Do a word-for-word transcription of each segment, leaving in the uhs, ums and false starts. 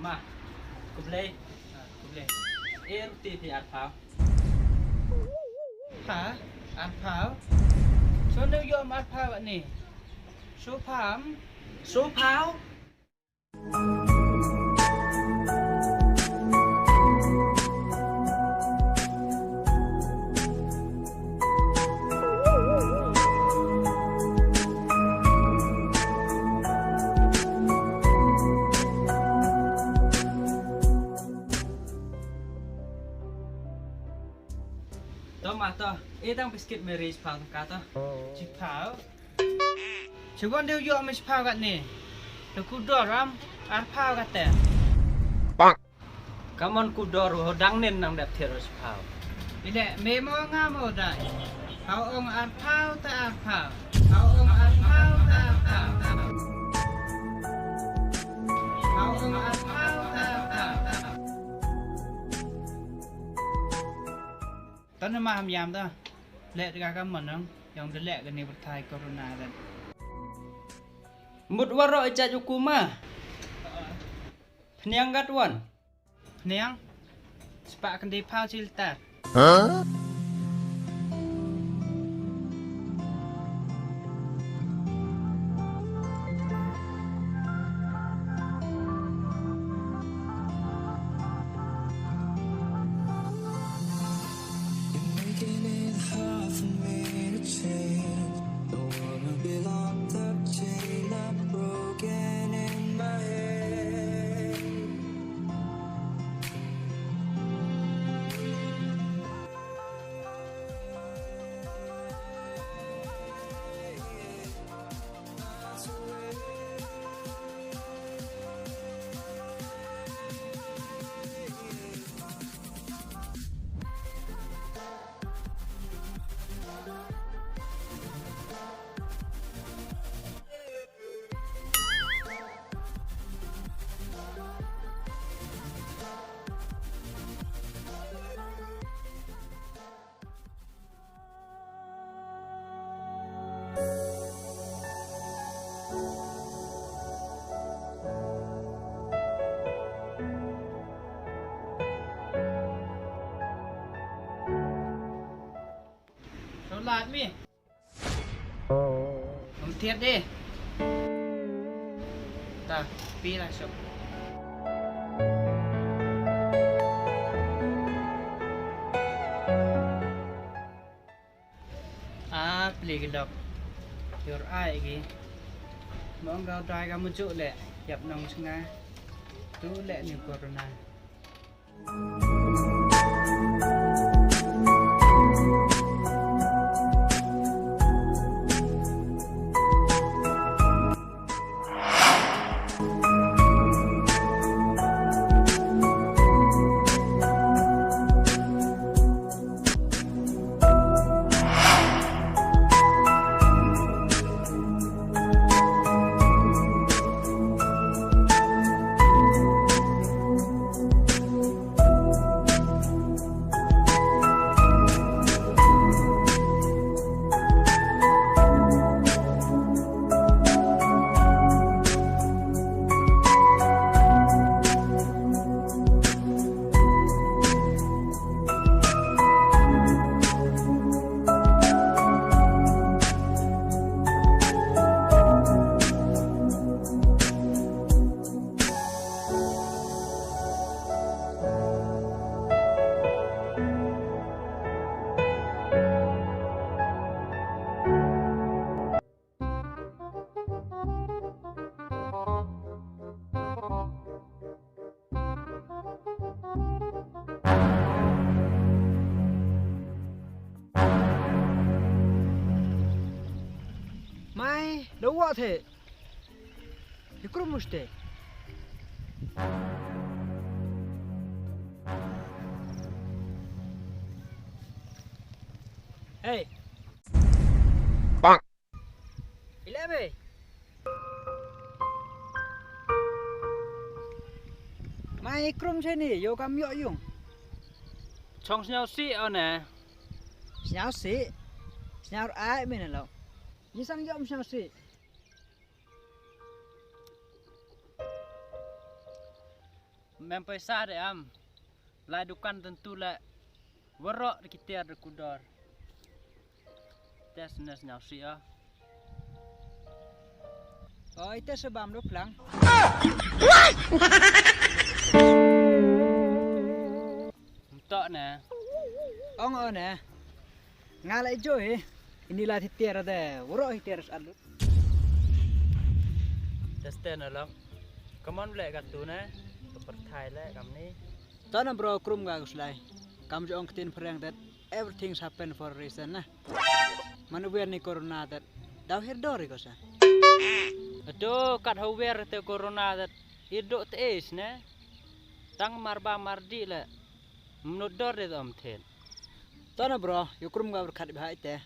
Ma, khublei. Ah, khublei. E ruti phi arphaw. Ha? Arphaw? Soo ne u yoh arphaw ni? Soo phaw? Soo phaw? To ma to, e tang biscuit Marie chiphaw tang ka to. Chiphaw? Chibun de u yoh me chiphaw katni. Te ku dor am, arphaw kate. Kamon ku dor, ho dang nin nang dep thied o chiphaw. Ile, me mo nga mo dai. Haw ong arphaw te arphaw. Haw ong arphaw te arphaw. Haw ong arphaw te arphaw. Tang ne ma ham yam ta. Le te ka kamon nang, yong de le kani pyrthai corona kat. Mut waroh i jait u ku ma. Phniang kat wan. Phniang. Spah khyndai phaw chi litar. Huh? You're making it hard for me to change. Don't wanna be locked up, chained up, broken in my head. Soo lad mi. Ym thied de. Ta, phi la suk. A pli ki lok. Yor ai ki. Mong ka dai ka muju le. Yap nong chnga. Tu le ni corona. Mai, da wah the. Hi krum muste. Hey. Bang. Ile me. Mai krum che ni, yow kam yoh yung. Chong sñiaw si o ne. Sñiaw si. Sñiaw ai me ne lo. Ni sang yoh sñiaw si. Mem poisa de am. Lai dukan tentu le. Waroh de ki tiar de kudor. Te sne sñiawsih o. O, ite se bam du phlang. Mtoh ne. Ong o ne. Nga la i jooh hi. Ini la hi tiar de. Waroh hi tiar sa lu. Te ste na long. Kamon le ka tu ne. Ka pyrthai le kamni. To na bro, krum ka kuslai. Kam ju ong ktien phareng that everything's happened for a reason na. Man u wiar ni corona that daw hiar dor i ko sa. Ado kat ha wiar te corona that i dok te is ne. Tang mar ba mar di le. Mnut dor de om thet. To na bro, yu krum ka berkat bha ite.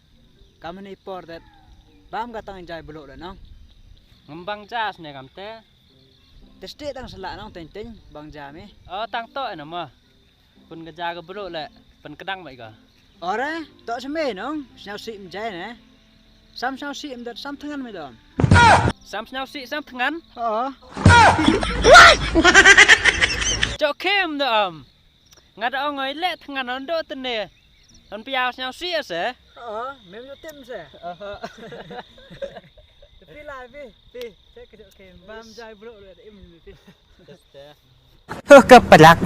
Kam ni por that. Bam ka tang jai bulu le nong. Ngam bang jas ne kam te. Te ste tang sala nong teng teng bang ja mi. O tang to na ma. Pun ka ja ka bulu le. Pun kedang bai ka. Ore, to se me nong. Sñiawsih mjai ne. Sam sñiawsih mdat sam thngan mi dom. Sam sñiawsih sam thngan? O. Chok khem dom. Nga da ong oi le thngan on do tene. On piaw sñiawsih se. O, mem yo tim se. Pi lai pi, pi. Chek ke chok khem. Bam jai bulu le im pi. Ka palak.